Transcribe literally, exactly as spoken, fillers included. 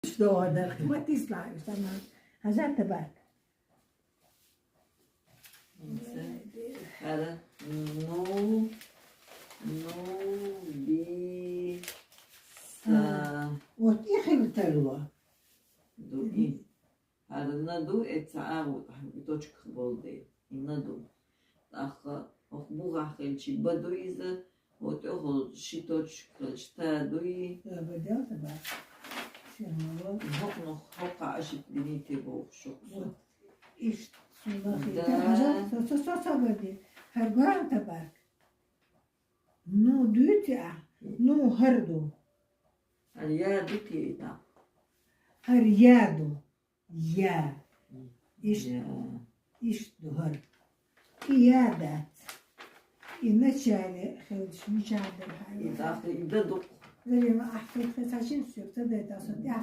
Что, да, хватит славы, сама. Хазан табак. Ара, ну, ну, би, са. Вот и хилтерло. Ду и. Ара на ду, э, ца а, вот, и точка болде. И на ду. Тахха, ох, буга хилчи, ба ду иза, вот, ох, ши точка хилчи, та ду и. Да, ба дел табак. Сиамало. Хох, ну, хоха ашит бините бох, шох. Вот. Ишт, сунна хи. Да. Та хажа, со, со, со, со, бади. Хар гуан табак. Ну, дути а. Ну, хар ду. Ар я дути ита. Хар я ду. Я. Ишт, Я. Ишт ду хар. И я дат. И начале хилч, начале хар. И дахи, и да дук. Зелема ахтет хасашин сюкта да дасот. Да.